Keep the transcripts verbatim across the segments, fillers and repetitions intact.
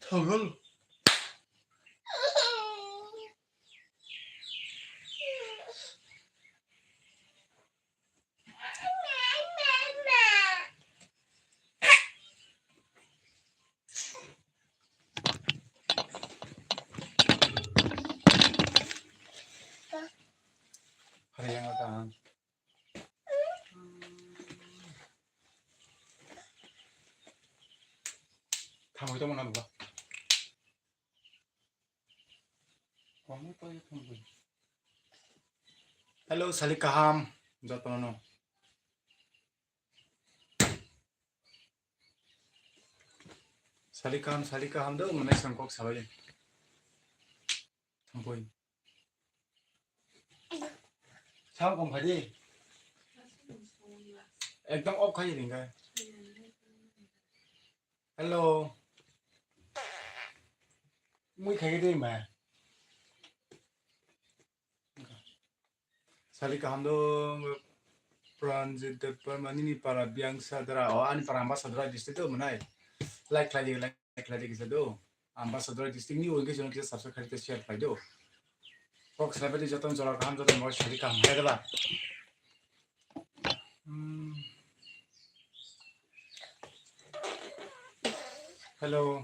Thogol. Hari yang akan. Tamo itu mana buka? Hello, salik kaham, jotono. Salik kaham, salik kaham do, mana isang kok sabai. Thampoi. Sao kom khaji. Ekdom off khaji ringka. Hello. Mui khai de ma. Sali kaham do Pranjit Debbarma nini para Biangsa dara o ani para Ambasa dara district do manai. Like khlai di, like khlai di kisa do. Ambasa dara district ni wngke jono kisa subscribe khlai di, share khlai do. Kok sabai di joton jora kaham joton mo sali kaham hai da ba. Hmm. Hello.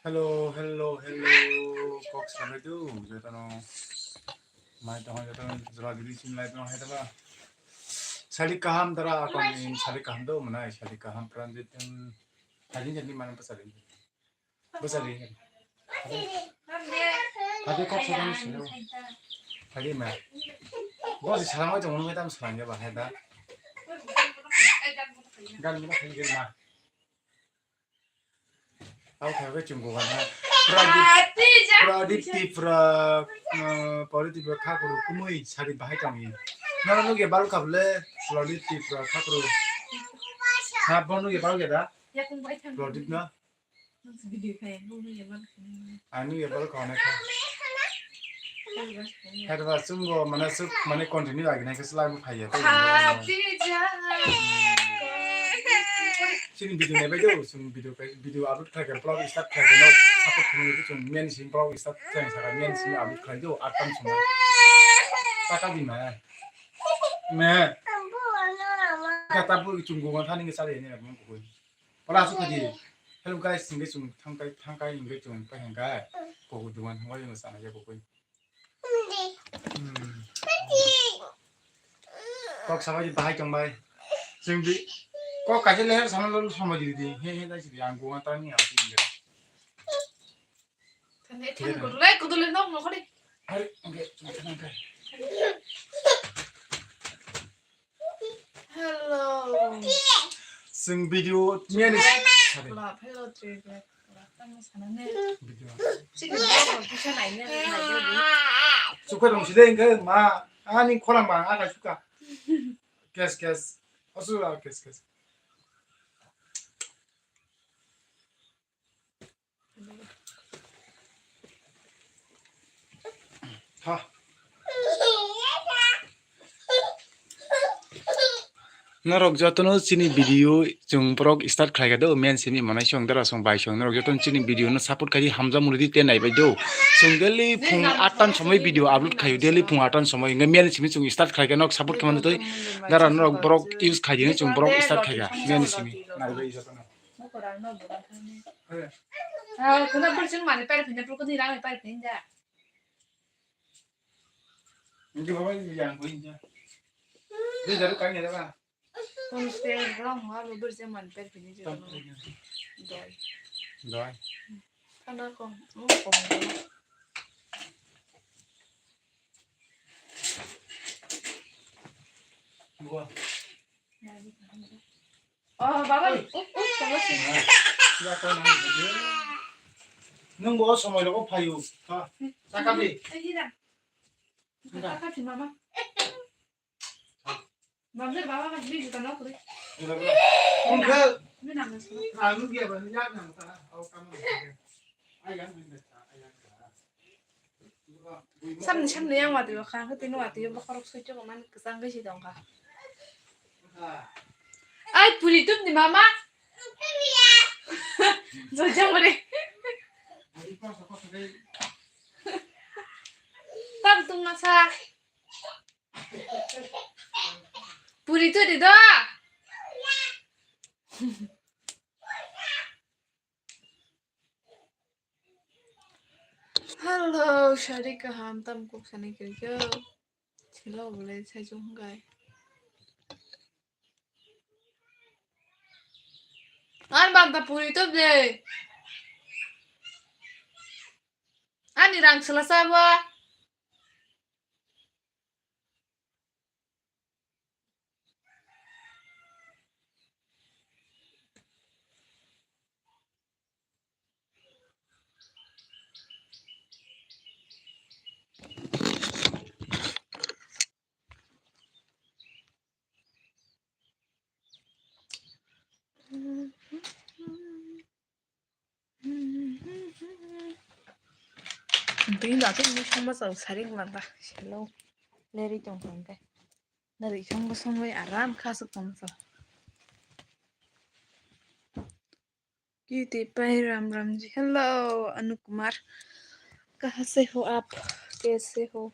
Hello, hello, hello. Kok sabai do, jotono. Mai tong jotono jora gidi sim lai tong hai da ba. Sali kaham dara akon in sali kaham do manai sali kaham Pranjit in. Tadi jadi mana pasal ini? Bwsari. Hadi kok sodong sino. Hadi ma. Bo si salang oi tong nung tam salang ya ba hai da. Gan mo khai ma. Au khai ke chungo gan ha. Pradip, Pradip Tipra, eh, Pradip Tipra kha kuru kumui sari bahai tong ni. Nang nung ye balu kable Pradip Tipra kha kuru. Ha bo nung ye balu ya da. Pradip na. Ani ya bal kone kha. Herba chungo mane suk mane continue agi nai khe slai bu phaiya. Chini video nai bai do, chini video kai, video upload khai khe vlog start khai khe no support khum ni chini men sim vlog start khai saka men sim upload khai do atam sum. Taka di ma. Me. Kata bu chungo thani nge sale ne. Pala asuk khaji. Hello guys, hingke chwng thangkai thangkai hingke chwng pai hingkai. Kok dugan hingke chwng sana ya kokoi. Hmm. Kok sabai bahai tongbai. Chwng di kok kaje leher sana lol sama di di. He he dai sidi ang gugan tani asuk hingke. Thane thane kudulai kudulai nok nok khadi. Hari hingke chwng thangkai. Hello. Chwng video miyani. Hello, hello, Trivia. Tamo sana ne. Video. Chini video bisa nai ne, nai ne. Suka dong sile hingke ma ani kholang ba aga suka. Kes kes. Asu a kes kes. Ha. Norok jotono chini video chwng borok start khlai kha do, men simi manai song dara song bai song norok jotono chini video no support khai di, hamjak muli di te nai bai do. Chwng daily phung aat tan somoi video upload khaio, daily phung aat tan somoi, hingke men simi chwng start khlai kha nok support khe mano tei dara norok borok use khai di, chwng borok start khai kha men simi nai bai jotono. Mokora no bora thani. He. Ah, kuna pur chun mani par phina pur kodi rang par phin ja. Hindi baba yang ko inja. Dia jaru kanya da ba. Kun ste rong ma lo bur je man par phini je. Tam ko inja. Doi. Doi. Thana ko, mo ko. Gua. Oh, baba, oi. Up, up, tonggo si. Ya, kau nang video. Nung bo somoi logo phayu. Ha, chaka di. Ai, hira. Enggak. Chaka di, mama. Mama, baba, kan beli juta nak, deh. Enggak, enggak. Enggak. Ini nangis. Anu dia banyak nang ta. Oh, kamu. Ayam minta, ayam. Samni samni yang watwi kha, hwtwi no watwi bokhorok soi chukmani kwchang khe si tong kha. Ai, puri tum ni mama. Joja mare. Tam tum na sa. Puri tu di do. Hello, sari kaham tam kok sani kerja. Silo boleh saya jumpai. An banta puri tu de. Ani rang sela sabo. Bini dati ini sama sau saring landa selo leri tong tong ke. Dari song song wai aram khasuk tong sau. Kiti pai ram ram ji. Hello, Anu Kumar. Kaha se ho aap? Kaise ho?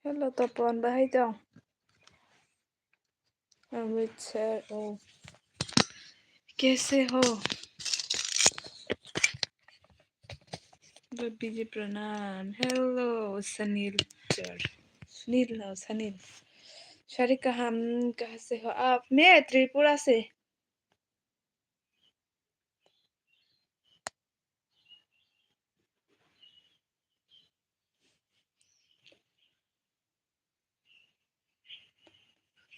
Hello, Topon, bahai tong? Amritsar, oh. Kaise ho? Biji pranam. Hello, Sanil sir. Sunil, no, Sanil. Sari kaham, kaha se ho aap? Main Tripura se.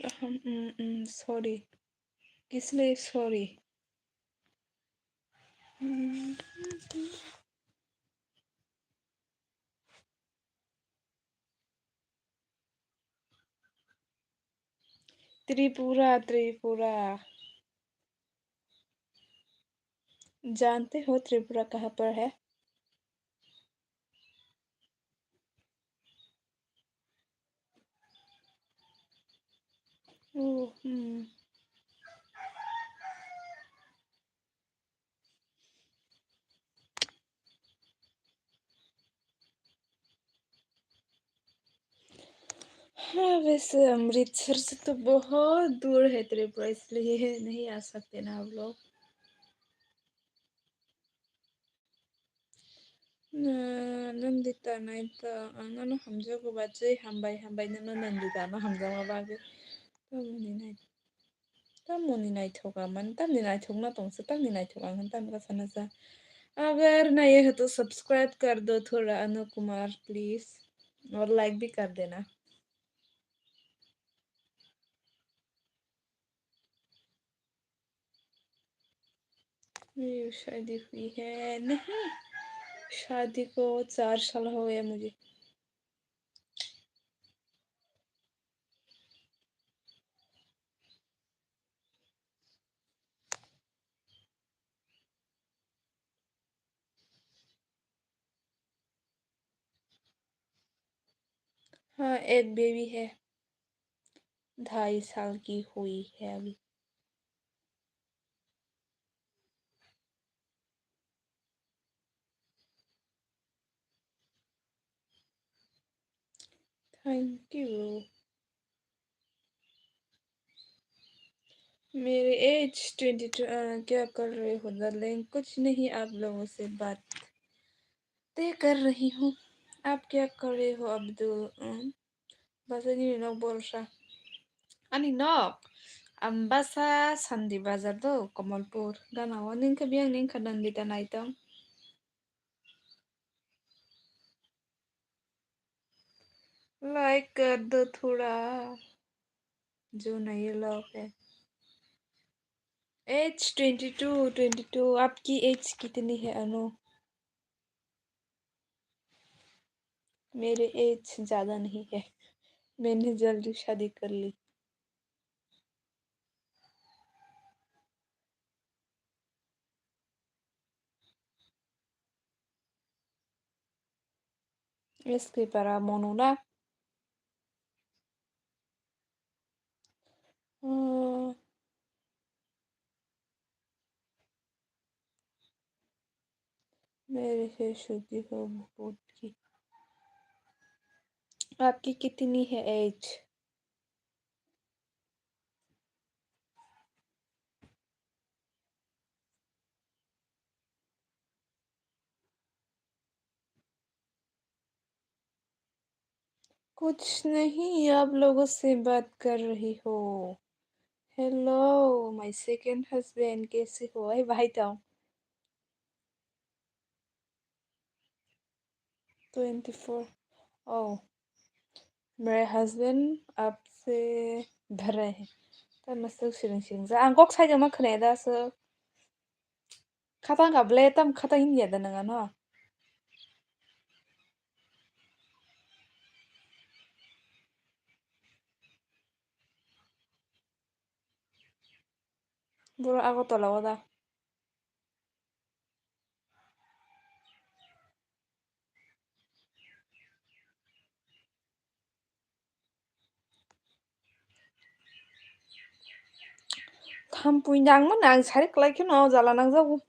Ahem, mm, mm, sorry. Kisle sorry. Mm. Tripura, Tripura। जानते हो त्रिपुरा कहाँ पर है? Oh, hmm. हाँ, वैसे अमृतसर से तो बहुत दूर है त्रिपुरा, इसलिए नहीं आ सकते ना आप लोग। Na, Nandita naitha, ang ano hamjago ba, jai hambai, hambai nono Nandita no hamjakma bagwi. Tamoni nai-, tamoni naithok, ang mani tamni naithok no tongsa, tamni naithok ang tamni ka sana sa. अगर नए हो तो सब्सक्राइब कर दो थोड़ा अनु कुमार प्लीज, और लाइक भी कर देना। ये शादी हुई है नहीं, शादी को चार साल हो गया मुझे। हाँ, एक बेबी है, ढाई साल की हुई है अभी। Thank you। मेरी एज ट्वेंटी टू। अ, क्या कर रहे हो डार्लिंग? कुछ नहीं, आप लोगों से बात ते कर रही हूँ। आप क्या कर रहे हो अब्दुल? अ, Basa nini nok borsa. Ani nok. Ang basa Sandi Bazar do, Kamalpur. Gana o ningkha biyang ningkha Nandita naitong. Like कर दो थोड़ा, जो नहीं लोग है। Age twenty two, twenty two. आपकी एज कितनी है अनु? मेरे एज ज्यादा नहीं है, मैंने जल्दी शादी कर ली। S K Para Monu na? Hmm. मेरे से छोटी हो बहुत की। आपकी कितनी है एज? कुछ नहीं, आप लोगों से बात कर रही हो। Hello, my second husband, कैसे हो? Ai, bahai tong? Twenty four. Oh, मेरे husband आपसे भर रहे हैं. Tamo swk siring siring ja. Ang kok sai ma khwnaya da swk. Khatang ka ble tam khatang hin ya da nang ano. Boro Agartala o da. Thampui nangmani ang sari kwlai kheno jala nangjago.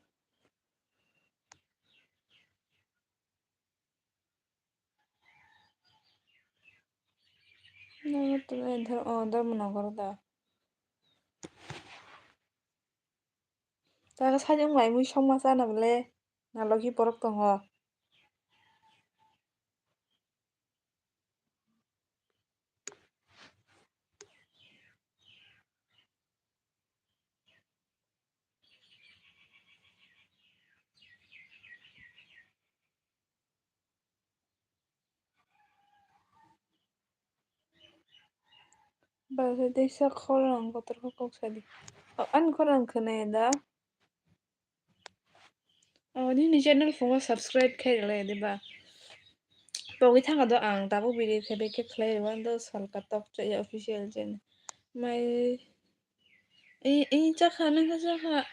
Nagartala, oh, Dharmanagar da. Taga sajwk mai mui songma chana bole nalogi borok tongo. Bangladesh o khorang kotor khe kok sadi. O, ani khorang khwnaya da? O, nini channel phungo subscribe khe rwlai diba? Pogwi thangkha do ang tabuk video khe beke khlai rwmani do Salka Talk Chaya official channel. Mai, i, i, chakha, nangkha chakha.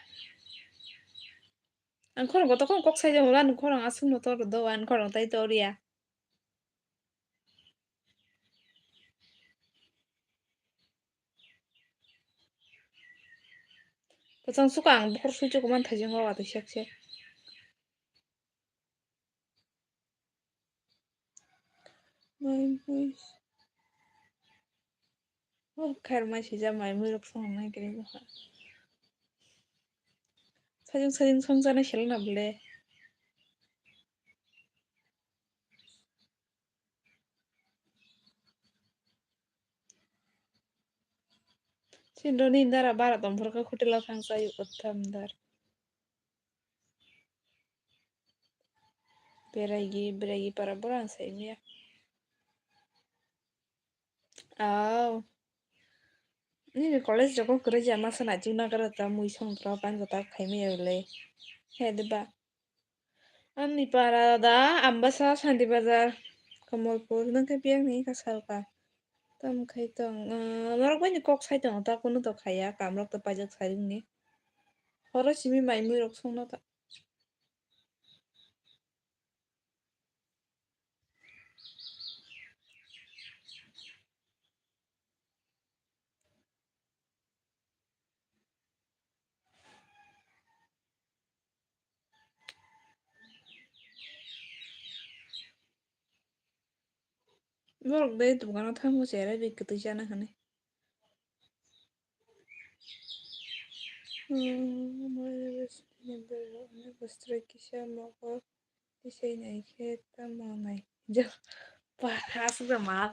Ang khorang kotor khe kok sai jang ulo, ani khorang aswk no tor do, ani khorang tai tor ya. Kwchang suka ang bukhuk sui chukuman thajingo watwi sek sek. Mai mui. Oh, khair mai sijak mai mui rok song nai kiri bwkha. Sajwk sajwk song jana sel na bole. Chini roni dara bara tong phuru khe hotel o thang chaio, kotham dar. Beraigi, beraigi para borang sai maya. Oh. Nini college rok kwrwi ja masa naichuk nagra ta mui song tra pan jota khai maya le. He diba? Ani para da Ambasa, Santi Bazar, Kamalpur, nang khe biyang ni ka salka. Tam khai tong, ah, norok bai ni kok sai tong ta, kunu to khaya, kam rok to paijak sai ni. Horo simi mai mui rok song no ta. Borok de dogano thango cherai bai kwtwi chana hwnwi. Bwswk kisa mokol tisai nai khe tamo nai. Ba, aswk da mal.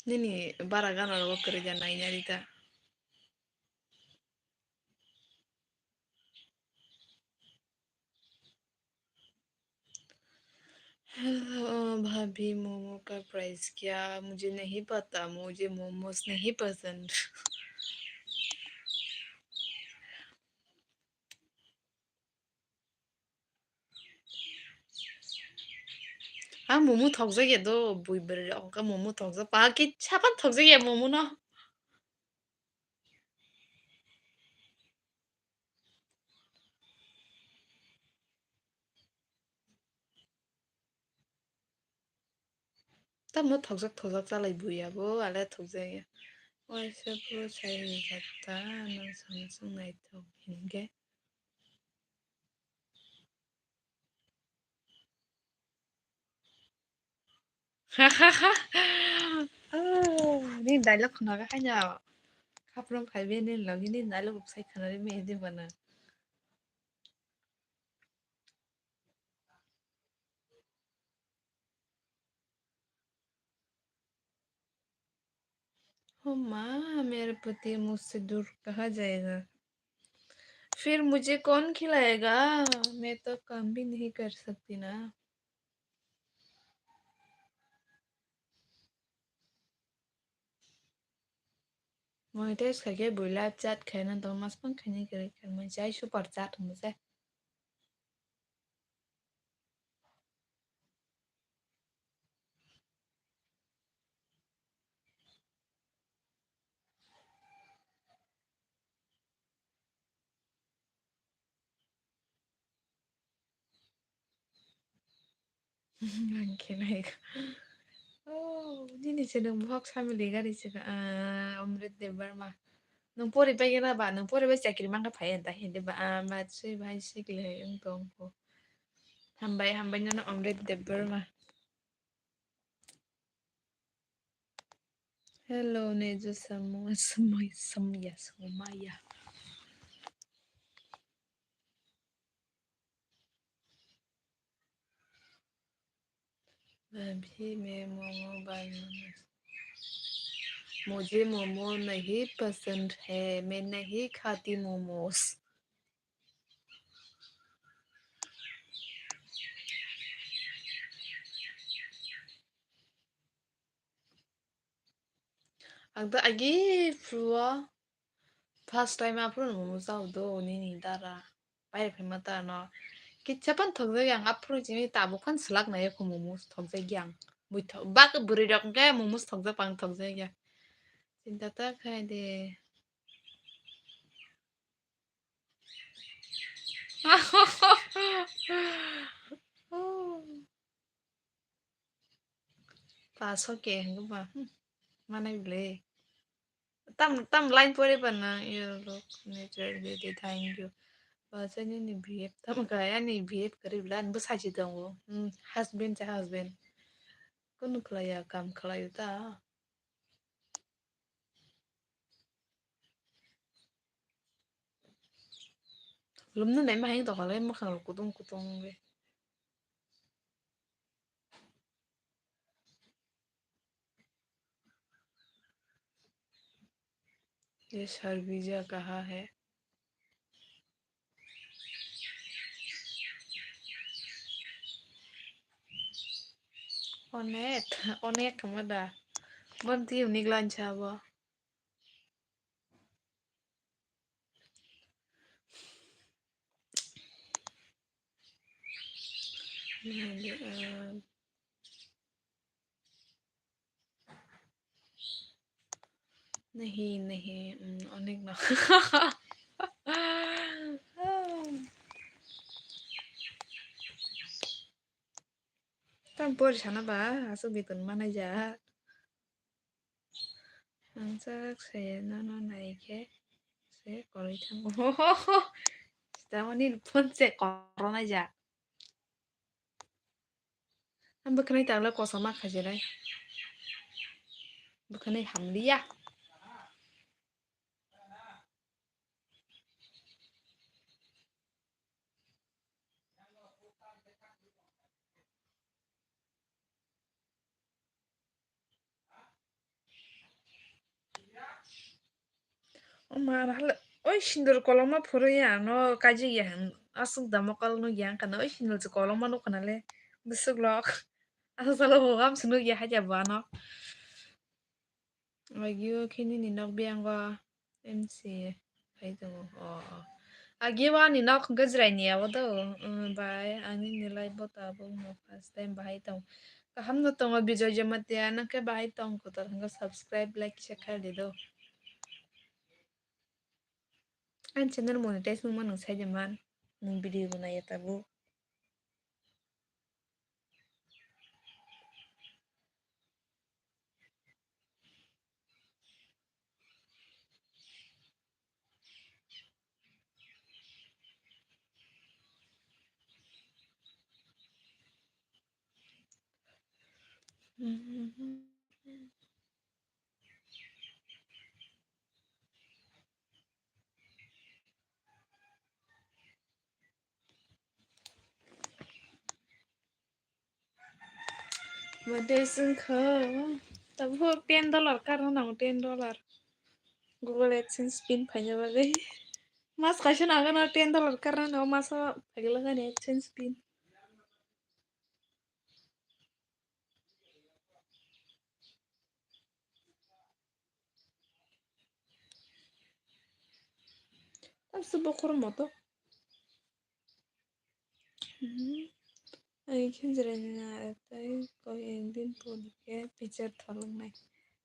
Nini bara gana rogo kwrwi da naina rita. Hello भाभी, मोमो का प्राइस क्या? मुझे नहीं पता, मुझे मोमोज नहीं पसंद। Ang momo thokjak ya do, bui bwrwi rok hwnkhe momo thokjak, pa kisa phano thokjak ya momo no. Tamo thokjak thokjak chalai buya bo, ale thokjak ya. Waisa puro sai rijak ta, nwng samsung naithok hinkhe. Oh, nini dialogue khnaga haino. Khaprom phaibe nini logi nini dialogue sai khna ri me de bana. ओ माँ, मेरे पति मुझसे दूर कहाँ जाएगा? फिर मुझे कौन खिलाएगा? मैं तो काम भी नहीं कर सकती ना। Monetize khaikhe bui live chat khaina tong mas phang khaini kwrwi khe mui jai super chat hwnwi jai. Ang khe nai. Oh, nini se nwng bohok family gari se ka, ah, Amrit Debbarma. Nwng pori pai gana ba, nwng pori bai chakri mangkha phai anta hindi ba, ah, ma sui bai sikle wng tong ko. Hambai, hambai nono Amrit Debbarma. Hello, Nejo Samu, Samaya, Samaya, Samaya. अभी मैं मोमो बनाना, मुझे मोमो नहीं पसंद है, मैं नहीं खाती momos. Ang ta agi phuru o first time aphuru no momo chao do nini dara. Pai phai ma ta no. Kicha pan thok jai ang aphuru chini tabuk phan slak nai ko momo thok jai ang. Bui thok bak bwrwi rok ke momo thok jak pang thok jai ya. Chinta ta khai de. Paso ke hwnba, hmm, manai bwle. Tam, tam line pore ba na, yo rok, natural beauty, thank you. Ba sa nini B F tam ka, ani B F kari bwle, ani bwsai si tongo. Hmm, husband cha husband. Kunu khlaiya, kam khlaio ta. Lumno nai ma hai tongkha le mwkhang rok kutung kutung le. ये सरवीजा कहाँ है? Onek, onek kama da. Bon ti unik lancha bo. Nahali, ah, nahi, nahi, mm, onek no. Tam pori sana ba, asuk bitun mana ja. Ang chak se nono nai khe se koroi thango. Tamoni phone se korona ja. Ang bwkhanai tangla kosom ma khajirai. Bwkhanai hamliya. O ma, hala, oi sindur kolokma phurui ya, ano kaijak ya hin, aswk da mokol nuk ya wngkha na, oi sindur se kolokma nuk khna le, bwswk lok, aswk salo bo, am se nuk ya haja bo ano. Agio khe nini nok biyango M C phai tongo. O, o. Agio ani nok hwnkhe Jwraini abo do. Bai, ani nini live bo tabuk no first time bahai tong. Kaham no tongo Bijoy Jamatia, nang khe bahai tong kotor hwnkhe subscribe, like, share khaidi do. Ani channel monetize wngma nwng sai de man. Nwng video bo naiya tabuk. Mate sengkha, tabuk ten dollar karna nango, ten dollar. Google AdSense pin phaina bagwi. Mas kaisa nangano ten dollar karna nango, masa phaikla gani AdSense pin. Tamsa bokhorok moto. Hmm. Ai khe jirai na tei koi ek din pore khe picture tholok nai.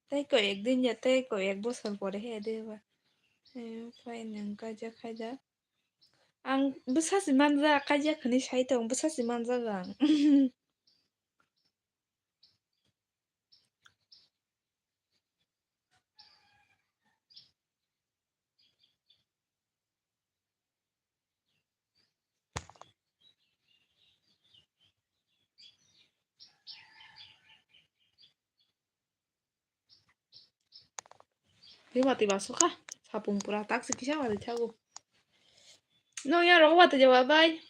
Tei koi ek din ya tei koi ek bosor pore he de ba. Eh, fine, ang kaijak khaijak. Ang bwsa si manjak, kaijak hinwi sai tong, bwsa si manjak ang. Twi watwi baso kha, sapung pura tak se kisa watwi thago. Nong ya rogo watwi jawa bai.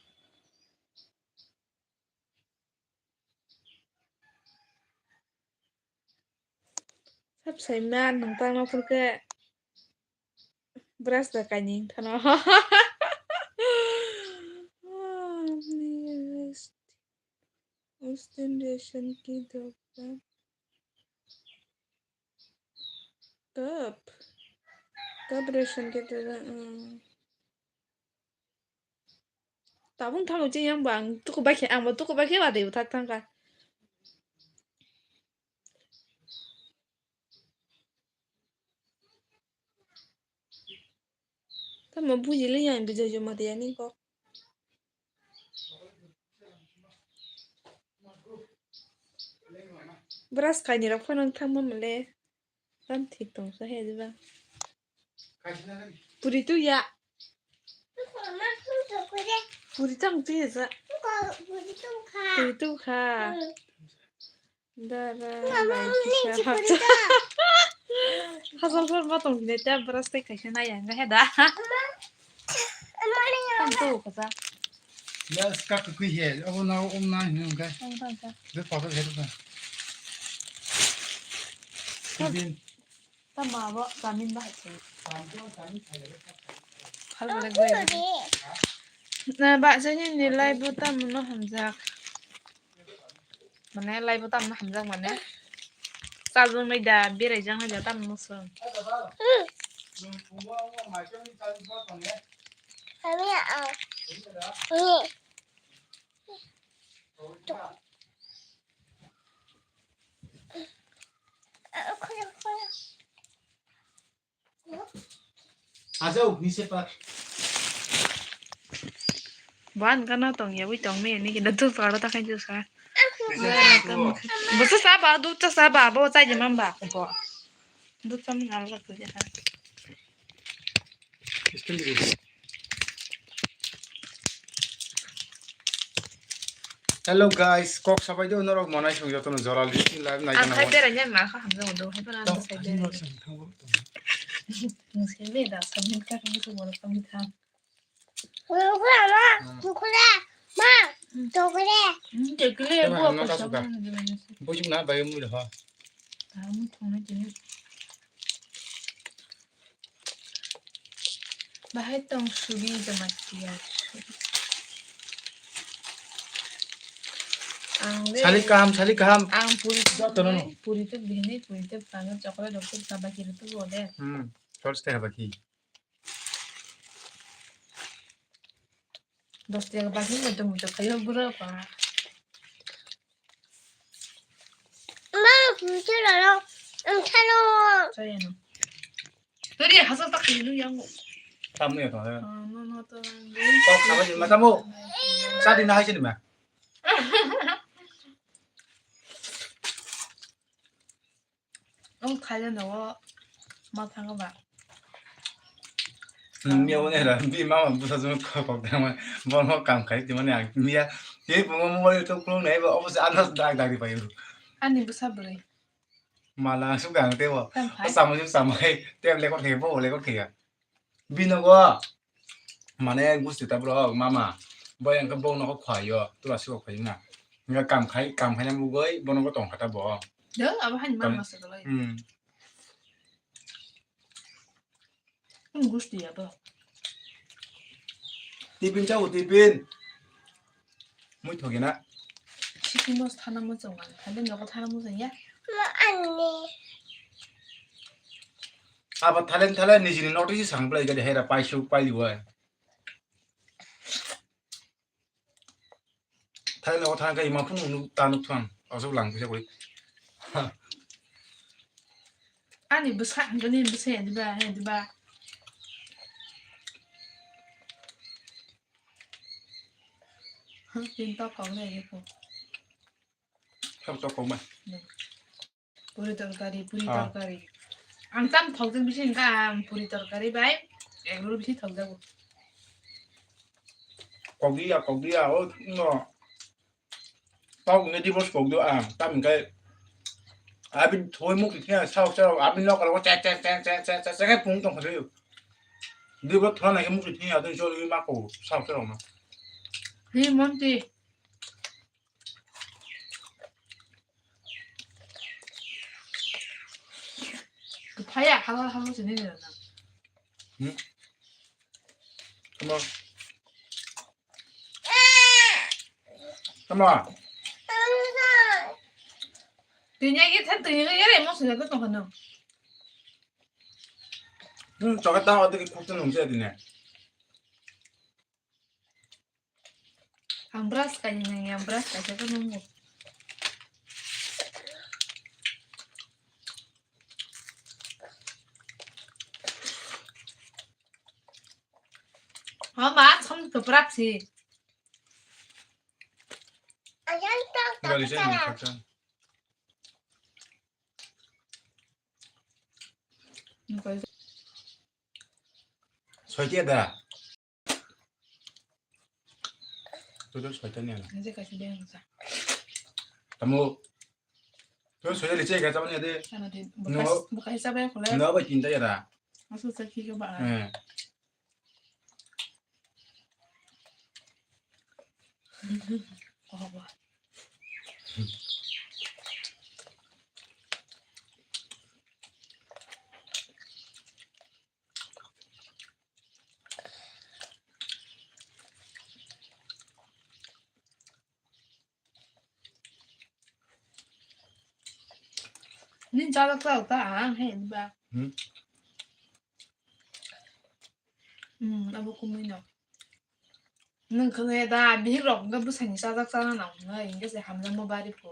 Sab saima nung tangma phurkhe brush da kaini thano. Western ration ki dokta. Cup. Cup ration ki dokta. Tabung thango chini yang bang tuku bakhe ang bo tuku bakhe watwi bwthak thangkha. Tamo bujili yang bijai joma de yani kok. Brush kaini rok phano thangma mole. Tam thik tong sa he diba. Puri tu ya. Puri tang tu ya sa. Puri tu kha. Dara bai kisa hapsa. Hasal sor ma tong ne ta brush tai kaisa na yang ga he da. Tam tu kha sa. Ya ska ku kui he. Abo na um na hin ga. Tam tam sa. De pa he ta. Bin. Tamo abo chamin bahai se. Hal belek bai. Na ba se ni ni lai bo tamo no hamjak. Mane lai bo tamo no hamjak mane. Chajak nai da, berai jak nai da tamo no song. Kami a. Ni. Ajau, ni sepa. Ban kana tong ya, wi tong me, ni kina tu paro ta khan jusa. Busa saba, du ta saba, bo chai je mamba, bo. Du ta mi ngal la tu ja. Hello guys, kok sabai do norok monai song jotono joral di live nai. Ang hai berai nya ma kha hamjak do hai bana sai berai. Nung sai me da sabni ka ka musu bolo sabni ka. Kula ma, kula ma, dokle. Dokle bo ko sabni. Bujuk na bai mu lo ha. Kamu thong na jini. Bahai tong subi jamatia. Ang le. Salik kaham, salik kaham. Ang puri jotono. Puri tu bini, puri tu panga chocolate rok tu tabaki tu bole. Hmm. Chol ste habaki. Dos tiya bagi mutu mutu kayo bura pa. Ma, mutu lalo, ang chalo. Saya no. Tadi hasil tak ini yang. Tamu ya, tamu ya. Ah, no, no, to. Kok sama sih, matamu? Sadi na hai sini ma. Ang khaina no ma thang ba. Miya wani ra bi mama busa jung kok kok dang ma. Bono kam khai ti mani ang miya. Ye bungo mobile to kulung nai ba obo se anas dag dag di payu. Ani bwsa bwrwi. Mala aswk ang tebo. Tam phai. Samai samai. Tebo lekot khe bo lekot khe ya. Binogo. Mane gusti ta bro mama. Boy ang bo no khwa yo. Tura siko khwa na. Nga kam khai kam khai na mugoi bono go tong kha ta bo. Do abo hani mama sa dalai. Hmm. Ang gusti ya bo. Tipin chao tipin. Mui thogi na. Siki mos thana mo chong ang. Thale nogo thana mo chong ya. Ma anni. Aba thalen thalen nijini notice sang play gadi hera pai su pai liwa. Thai lo thang kai ma phung nuk ta nuk thang. Asuk lang bisa koi. Ani bwsa hwnkhe ni bwsa ya diba, ya diba. Tin ta kong le ko. Thok to kong ma. Puri torkari, puri Ah. torkari. Ang tam thokjak bisi hwnkha, ang puri torkari bai egg roll bisi thokjago. Kok dia, kok dia, o no. Tau nge divorce kok do ang, tam hwnkhe abi thoi muk thia sao sao abi nok ro che che che che che che che ke pung tong khare. Divorce thona ke muk thia do jol ma ko sao sao ma. Hi monti. Phaya halal halal sini ni na. Hmm? Tama. Tama. Tini agi than tini agi re mo sini ko tong kano. Hmm, chokat tang ati kuk tang nung sia tini. Ang brush kainwi nangya, ang brush kaisa khe nungo. Homa, som kwprak si. Gari se ni khaksa. Soikia da. Tuh, tuh, soikia ni ana. Nanti kasih dia yang sa. Tamo. Tuh, soikia licin ka, tamo ni ade. Sana di No. Bekas, bekas siapa ya, kuliah? No, ba cinta ya da. Masuk sa kiki ba. Eh. Oh, wah. Nin chalak chalak ta ang he ba. Hmm. Hmm, abo kumui no. Nung khne da bihik rok ga bwsani chalak chalak nang nai, hingke se hamjakma bari pho.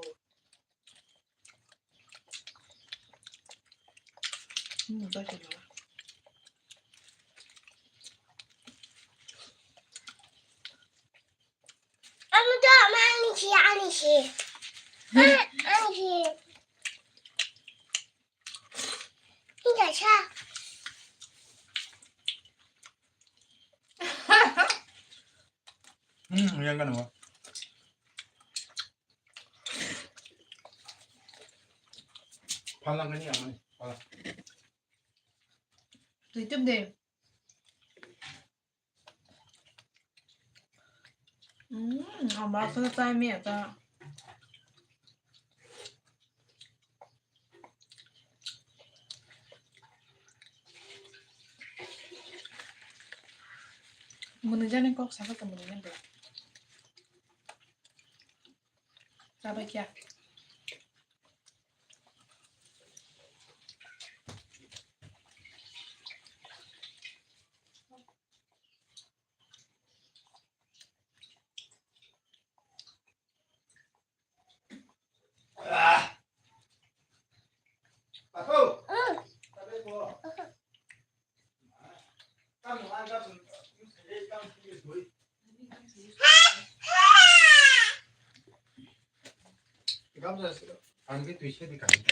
Hmm, ba khe ba. Amo to ama ani si, ani si. Ah, ani si. Ini sa. Hmm, yang kan apa? Palang ini apa nih? Palang. Tutup deh. Hmm, ang baksa sa tayo miya ta. Mwnwi jani kok sakha tong mwnwi jani. Sabai kya?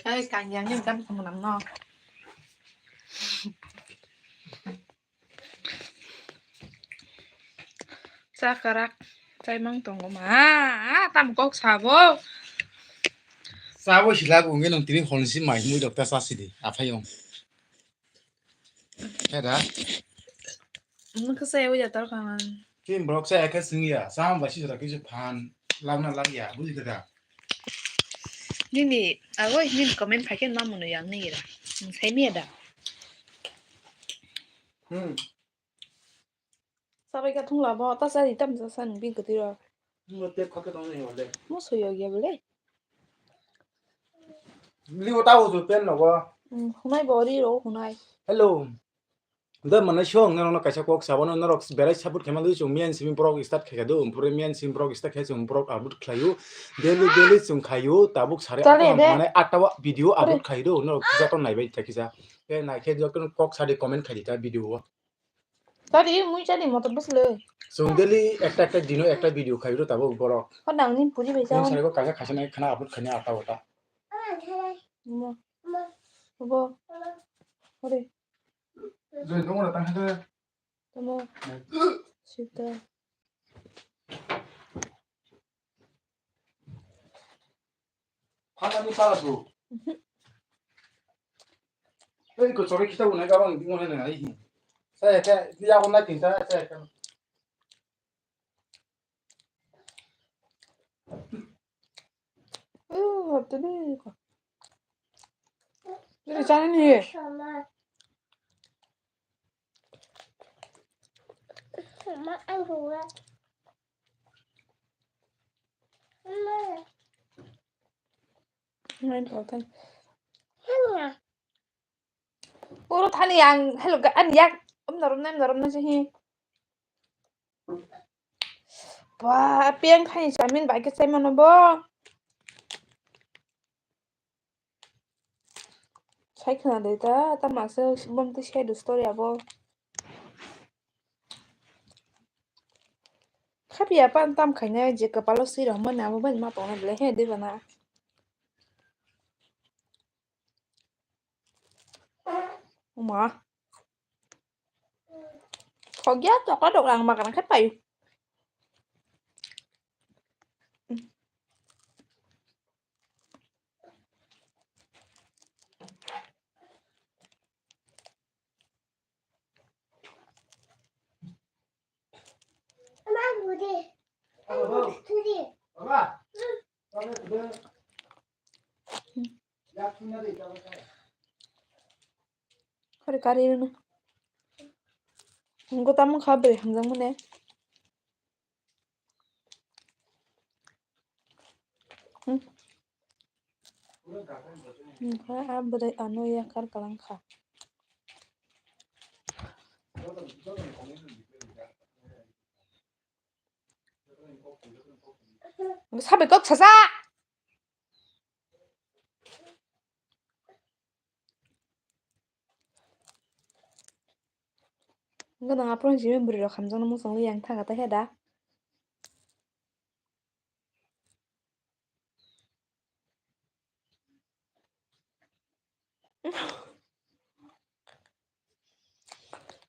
Ai, kanyang ni kam kamu nam no. Chakrak, chaimang tongo ma, tam kok sabo. Tabo silak wngwi nwng tini hwnsi mai hwnwi rok ta chasi di, aphai wng. Heda? Nwng khe chaya wi ya tor kha man. Chini borok chaya khe swngya, chama bai sijora kisa phan lagna lagya, buji kha da? Nini, agoi, nini comment phai khe ma mwnwi ang nini da. Nwng sai miya da? Hmm. Sabai ka thung labo, ta sa di tam sa san bi kwtwi ro. Mo te khake tong ni hole. Mo soyo ya bole. Li o ta o pen no go. Hmm, hunai bo ri ro hunai. Hello. Da mana shong na no kaisa kok sabo no norok berai support khema dui chung miyan simi prog start khe do, pure miyan simi prog start khe chung prog upload khlayu. Daily, daily chung khayu, tabuk sare Chale de. Mane atta video upload khayu do, norok kisa ton nai bai ta kisa. Ke nai khe joto kok sadi comment khai di ta video o. Tadi mui chadi motor bus le. Chwng daily ekta ekta dino ekta video khai ro tabuk borok. Hwnang ni puri bai Chwng jao. Sariko kaisa khaisa nai khana upload khaina ata ota. Mo. Bo. Ore. Joi dong ora tang khe. Tamo. Sita. Phatani pala su. Ei ko chori kita unai gabang di unai nai. Saya ke dia unai kinta saya ke. Uh, haptani. Ini sana ni. Ma, ang kuha. Ma. Ngayon ko tan. Hanya. Puro thani ang hello ga an yak. Om norom nam norom na sihi. Ba piang thani chamin bai ke chaimano bo. Sai khna de ta, ta maksa bom te share do story abo. Khapiya pan tam khaina je kapalo swi rok mani abo bai ma tongna bele he de bana. Uma. Khogya chokla dok rang ma kana khe payu. Hori kari rwna. Ang ko tamo kha bwrwi hamjakmani. Hmm. Hmm, kha a bwrwi ano yakar kalang kha. Sabai kok sasa. Enggak dong, apa sih beri rok hamjang nemu song yang thaga teh da.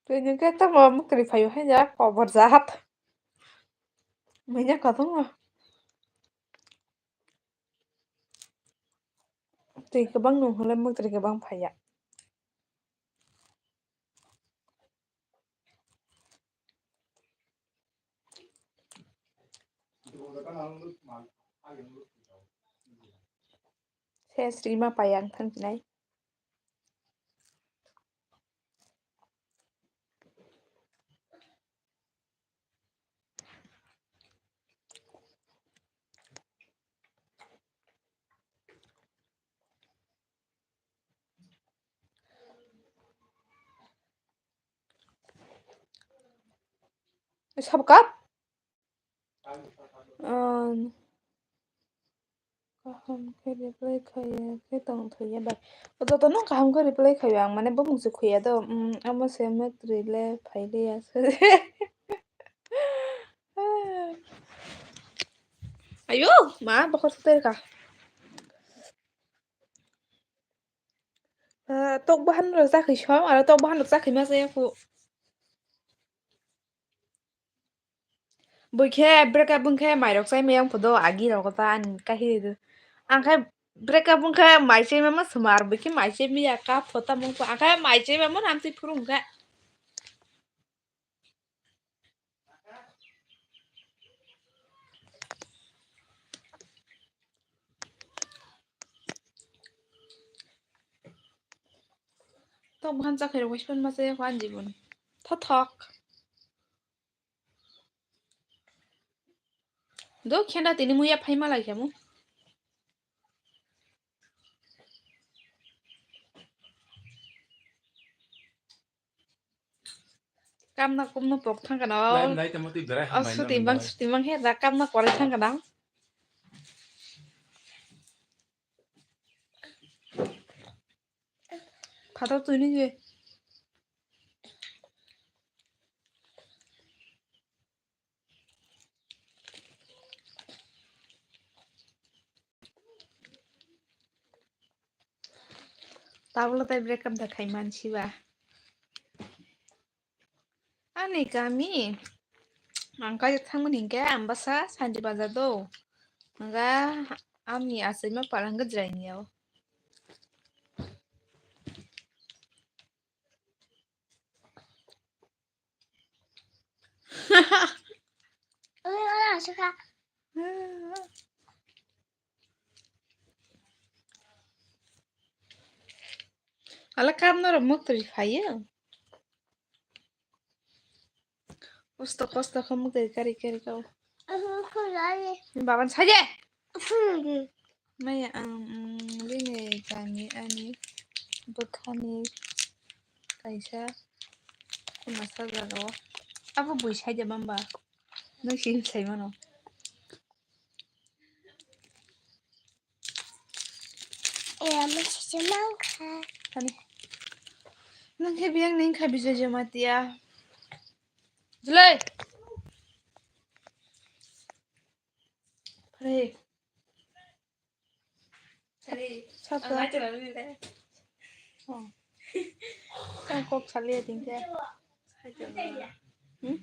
Twi nung khe tamo mwkhwtwrwi phaio haino kobor jat. Manya kothoma. Twi kwbang nung hwnle mwkhwtwrwi kwbang phaiya. Ses rima payang thang chinai. Sabkap? Kaham khe reply khaiya khe tong thwiya bai. Jotono kaham khe reply khaiyo ang, mane bumung se khuya do. Amo se mwkhwtwrwi le phai liya. Ayo, ma bokhor se terka. Tok bahan rok chakhi som, aro tok bahan rok chakhi ma chaya khu. Bui khe break up wng khe mairok chai maya wng phodo agi rok ta ani kahi do. Ang khe Break up wngkha maichai mama swmar bwkhe maichai miya ka phota mungkha akha maichai mama namtwi phuru wngkha. Tok buhan chakhai rok waispani masa ya kwan jibon. Thothok. Do khenda tini muya phaima lai khamu. Kamna kumno pok thang kana. Lain lai tamo twi berai hambai suti nang bang, nai. Suti bang he da kamna korai thang kana. Phatok twi nini. Tabuk tei break up da khai mansi ba. Ani kami ang kaisa thangmani hinkhe Ambasa Santi Bazar do. Hwnga ani achaima para hwnga Jraini o. Ala kam norok muktrwi phaiyo. Kosto kosto khe muktrwi kari kari kau. Baban saje. Maya ang, mm, bini kami ani bwkhani kaisa khuna sajagao. Abo bui saide bamba. Nung sini sai mano. Ani. Nung khe biyang ning kha Bijoy Jamatia. Julai. Pare. Sari. Sapa? Ang aja lalu ni deh. Oh. Kau kok sali ya tingkah. Aja. Hmm?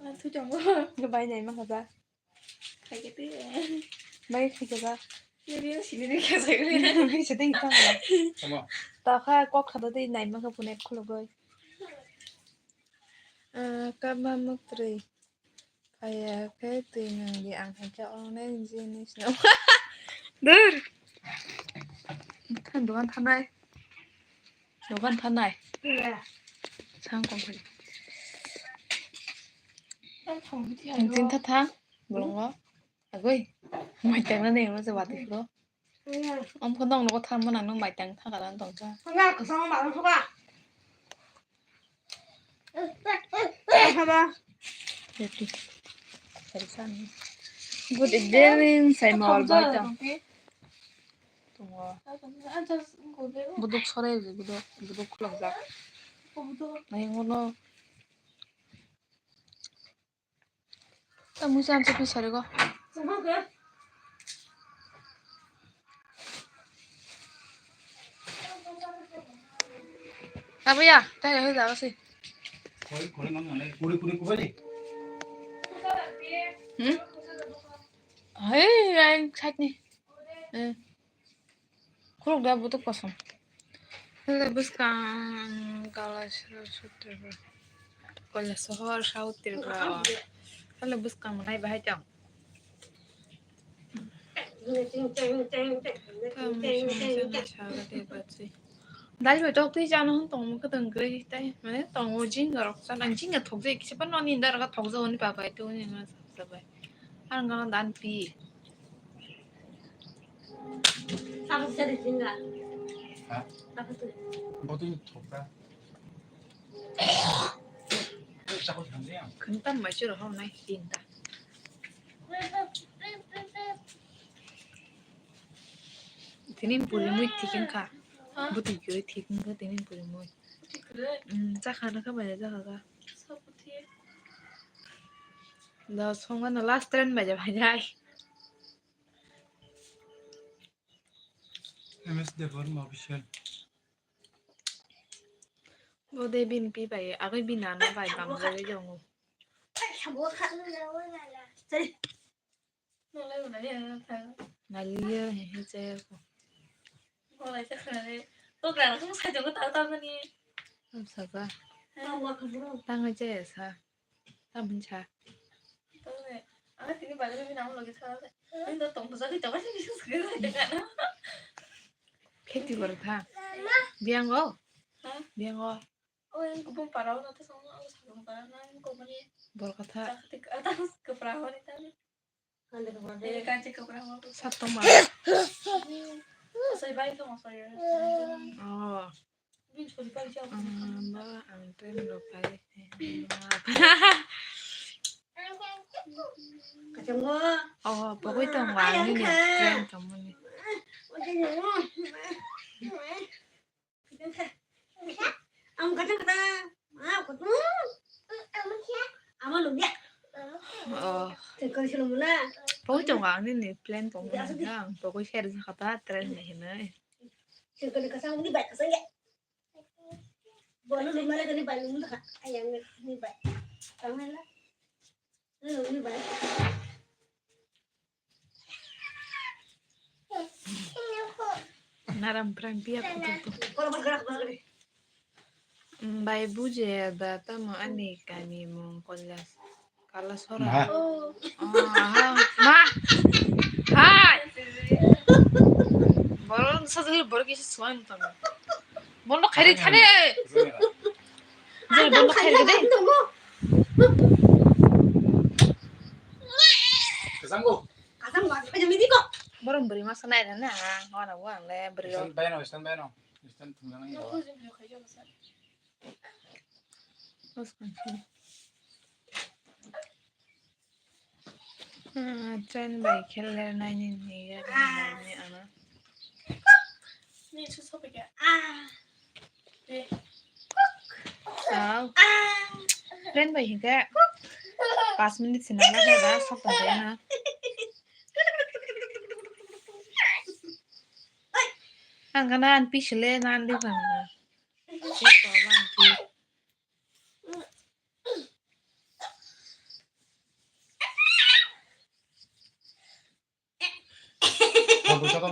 Ah, tu jangan. Nggak baik deh, emang kata. Khaikhe twi. Bai khaikhe ba. Nini sini ni khe sai. Bisa ding ta. Tamo. Ta kha kok khada dei nai ma kha punek khulugoi. Ah, kama muktrwi. Kaya khe twi nang di ang khaikhe ongnai jinis no. Dur. Than dukan thanai. Dogan thanai. Sang kong khai. Tin tha tha. Bolongo. Agoi. Mai tang na nei mo se wati pro. Om kho nong no tha mo nang no mai tang tha kalan tong cha. Nga ko sang ma ko ba. Haba. Yati. Sari san. Good evening, sai mawal bai ta. Tongo. Buduk sorai buduk, buduk khulok jak. Nai ngono. Ta musa ansa pi sari go. Abuya, tai hoi jaga si. Kuri kuri kubali. Hmm? Hei, yang side ni. Hmm. Khuluk da butuk kosom. Hwle bwskang Kailasahar, South Tripura. Kailasohor, South Tripura. Hwle bwskang nai bahai tong. Dal bai tok twi chana hwn tongmo kwtwng kwrwi tai mane tongo jinga rok chana jinga thokjai kisa phano nini dara thokjak hwnwi baba ai tongni hwnwi sabai. Ang gana dan pi. Tabuk jadi jinga. Ha? Tabuk tu. Botu ni thokta. Sakol thamde ang. Khentam mai chiro hau nai tinta. Tinin puri mui thikin kha. Ha? Buti gyo thikin kha tinin puri mui. Buti gyo? Hmm, chakha na kha bai chakha kha. Sabuti. Da songma no last train bai ja bai jai. M S Debbarma official. Bo de bin pi bai, agai bin nana bai bam jai jongo. Naliya he he jaya ko. Bolai se khna de. To gra khum sai jogo ta ta mani. Am saba. Tang he jaya sa. Tang bin cha. To ne. Aga tini bale bin am logi sa. Ni to tong to jagi to ba ni su ke. Kheti gor tha. Biang go. Ha? Biang go. O yang kubung parau na to sama aku sabung parau na ko mani. Bor kha tha. Tak tik atas ke perahu ni tadi. Satong ma. Sai bai to ma sai. Oh. Bin chori bai jao. Ba ang train rok pai. Kacang mo. Oh, pokoi tong wa ni train tong ni. Ang kata kata, ah, kutu. Ama lu dia. Oh. Tengkol sila mula. Pokoi tong wa ni ni plan tong ni ang pokoi share sa kata train ni hinai. Tengkol kasang ni bai kasang ya. Bolu lu mala ni bai lu mula ka. Ayang ni bai. Kamela. Naram pran biya kutu. Bai buje da tamo ani kami mung kollas. Kalasora. Ma. Oh, aha. Ma. Hai. Borok sajagli borok kisa suan tamo. Bono khairi thane. Jai bono khairi de. Kasango. Kasang wa, kaje midi ko. Borok bwrwi masa nai na, wana wa le bwrwi. Stand by no, stand by no. Stand thumna nang. Train bai khe ler nai ni ni ya ni ano. Ni su sopi ke. Ah. Train bai hinkhe pas minute se nang la da sok ta na. Ang kana an pisile nan di kan.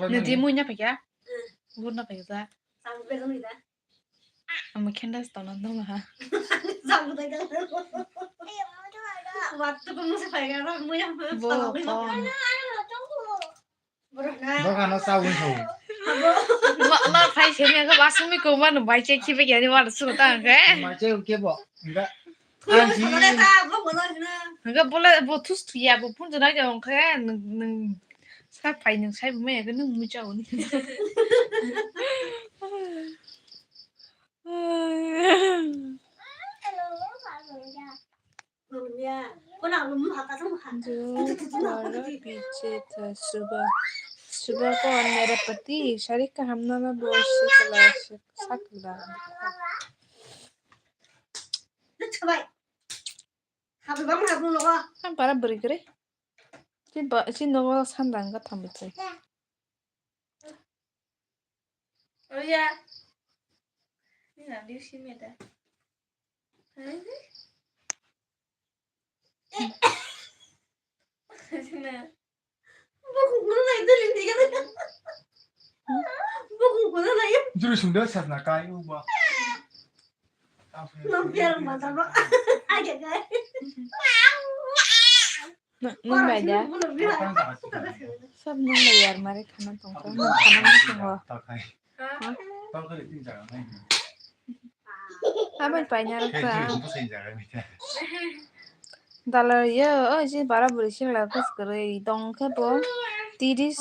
Nidi mui na phaikha? Bur na phaikha? Ang khendas tona dong ha. Bo kon. Borok no cha wi thung. Ma, ma phai se me ko basing mi ko mano bai che khibe yani wala su ta ke. Ma che ke bo. Nga. Ang ji. Nga bola bo thus thu ya bo phun jana ja ong khe nung, nung sa phai nung sai bo me ke nung mu cha uni. Dua, dua, piche tha, suba. Suba ko mere pati, sari kaham nana bo sikla, sakla. Ang para bwrwi kwrwi. Chini nogo sandang ga thambi chai. Oya. Ni na di si me da. Juri sungda sasna kai u ba. Nung bai da. Sab nung bai yar mare khana tongkha. Nung khana nung tongo. Abai paina rwkha. Dala yo, o je bara bwrwi sikla kwswk kwrwi tong khe bo tiris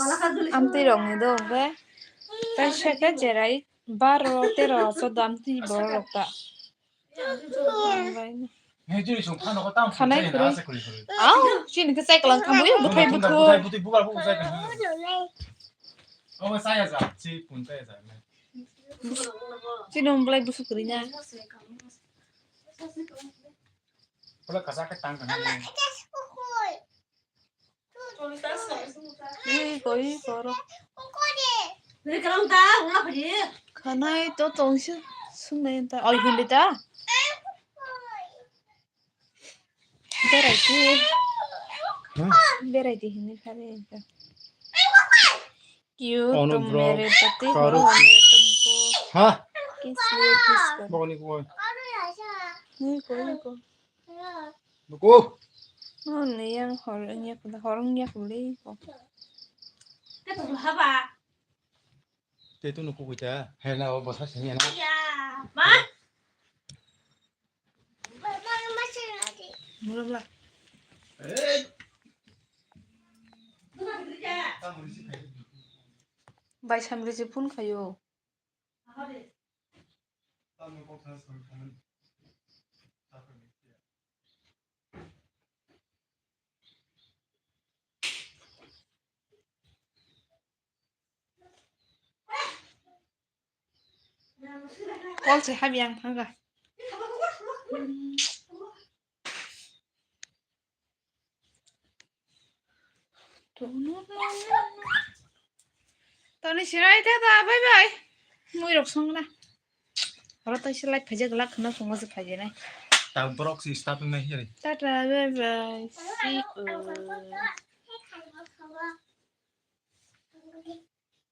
amtwi rokni do hwnkhe kaisa khe cherai baro tero choddo amtwi borok rok ta. Khanai kwrwi. Au, chini khe chai kwlang thamwi bwthai bwthai. Chini wng belai bwswk kwrwi na. Pula kasa khe tang kana. Ui, koi, koro. Khanai to tongsi sunai ta. Oi, hindi ta. Berai di. Berai di hindi kare ta. क्यों तुम मेरे पति हो, मैं तुमको किस लिए किस करूं? Bokni koi. Ni koi, ni koi. Nuko. No, ni yang hor, yang hor, yang hor. Te tu nuko kuita. Hena o bosa sini na. Ya, ma. Mula mula. Bai samri si phone khayo. Call se habi ang thangka. Toni sirai ta ta, bye bye. Mui rok song na. Oro tai se light phajak lak khna phungo se phajai nai. Ta borok si start nai hiri. Tata, bye bye. See you.